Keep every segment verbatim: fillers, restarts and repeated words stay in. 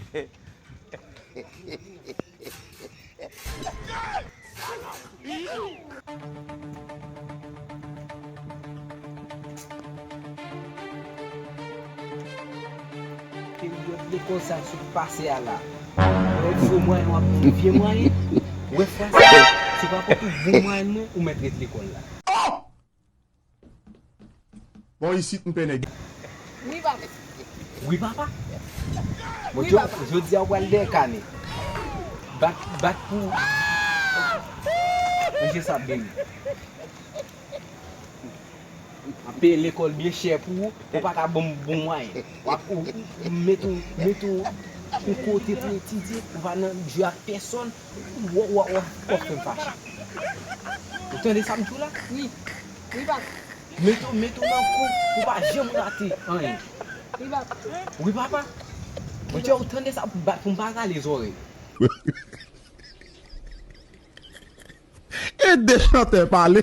Peryòd lekòl sa sot pase a la. Lè w di yo mwayen, w ap di vye mwayen. Wè fwa sa, se pa pou tout bon mwayen mwen ou mèt ret lekòl la. Bon, isit m pè nèg. Wi, papa. Wi, papa. Bon, jodi a w pral dèyè kanè. Bak, bak pou. Mesye sa beni. Ap peye lekòl byen chè pou ou, ou pa ka ban m bon mwayen. W ap, ou, ou, m mete w, mete w yon kote pou etidye, ou pa nan je ak pèsòn, w, w, w, w ap fè m fache. Ou tande sa m di w la? Wi. Wi, papa. Mete w, mete w nan kou, pou w pa janm rate anyen. Wi, papa. Wi, papa. Bondye, ou tande sa, pou m pa, pou m pa rale zòrèy. E de chantè pale.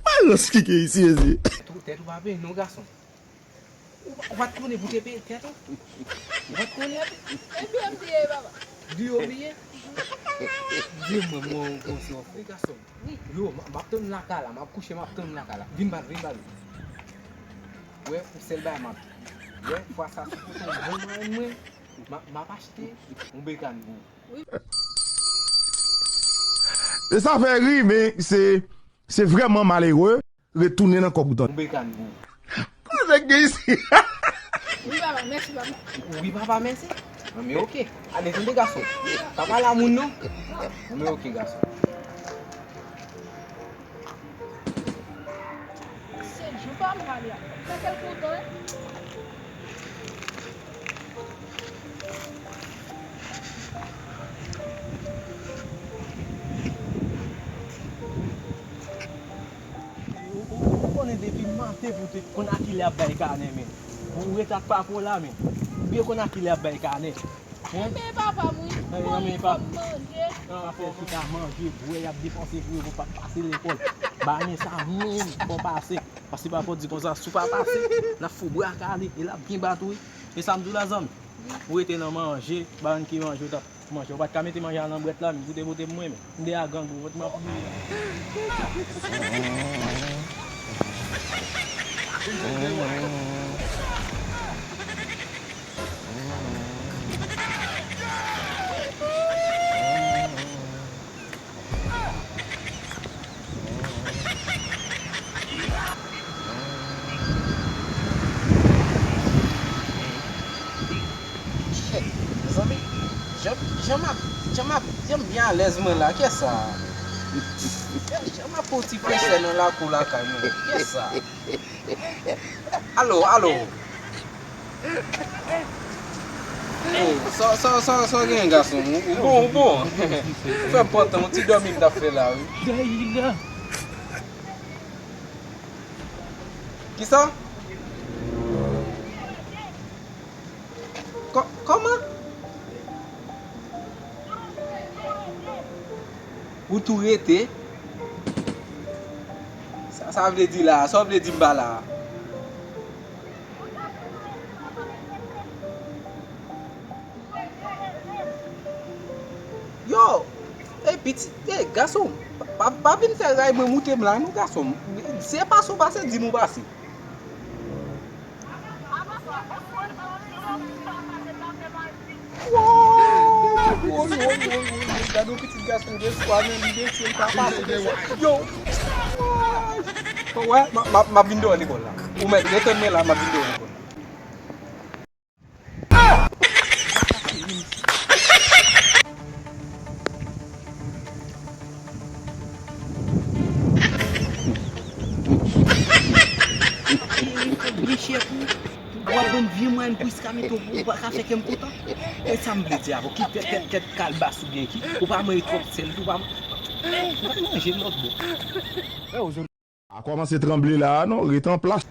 Malans ki gen isi, mesye. Tèt ou, tèt ou pa peye non, gason. Ou pa, ou pa t konnen pou te peye tèt ou? Ou pa t konnen? Epi m bliye, papa. Di yo bliye? Di mwen, mwen, mwen, se yon fou gason. Yo, m, m ap tann lakay la, m ap kouche, m ap tann lakay la. Vin ba, vin ba. Wè, ou sèl bagay m ap di. Wè, fwa sa, si w pote yon bon mwayen mwen, m, m ap achte yon bekàn pou ou. E sa fè ri, men se, se vrèman malere retounen nan kòb ou tande. Yon bekàn pou ou. Kote nèg gen isi? Wi, papa, mèsi, papa. Wi, papa, mèsi. Anben, oke. Ale, tande, gason. Pa pale a moun, non. Anben, oke, gason. Se jou pa m pale a. Sa kè l kontan, wi. Ou, ou, ou konnen depi maten pou te konn a kilè ap bay kanè, men. Ou ret ak papa w la, men. Ou byen konn a kilè ap bay kanè. Hein? Men papa m, wi. Ay, men pa. Fò m manje. Nan afè chita manje, bwè, y ap depanse pou yo, pou pa pase lekòl. Bagay sa menm, fò pase. Paske papa w di konsa, si w pa pase, l ap fè w bra kale, e l ap byen bat ou, wi. E sa m di w la, zanmi? Ou rete nan manje, ba n ki manje w t ap manje. Ou pa t ka mete manje a nan brèt la, men pou te pote pou mwen, men. M de a gang ou, m ap bliye. Shit, mezanmi, jan, jan m ap, jan m ap, jan m byen alèz mwen la, kiyès sa? Jan m ap fè yon ti frechè nan lakou lakay mwen, kiyès sa? Alo, alo. Oh, sa, sa, sa, sa w genyen, gason? Ou, ou bon, ou bon. Ou fè m pran tan, yon ti dòmi m t ap fè la, wi. Kisa? Kò-, kòman? Ou tou rete? Sa, sa vle di la, sa w vle di m ba la? Yo, e pitit, e gason, pa, pa, pa vin fè ray mwen moute m la non, gason. Se pase w pase, di m ou pase. Woy, woy, woy, woy, woy, gade yon pitit gason gen espwa nan li, mesye, li pa pase, mesye. Yo! Woy! Wè, m ap, m ap, m ap vin dèyè w lekòl la. Ou mèt rete mwen la, m ap vin dèyè w lekòl. Byen chè pou, pou w ap bann vye mwayen pou Iska mete w, ou pa ka fè kè m kontan. E sa m vle di avè w, ki kèt, kèt, kèt kalbas oubyen ki, ou pa manje twòp sèl, ou pa, ou pa manje lòt bò. A kòmanse tranble la a non, ret an plas.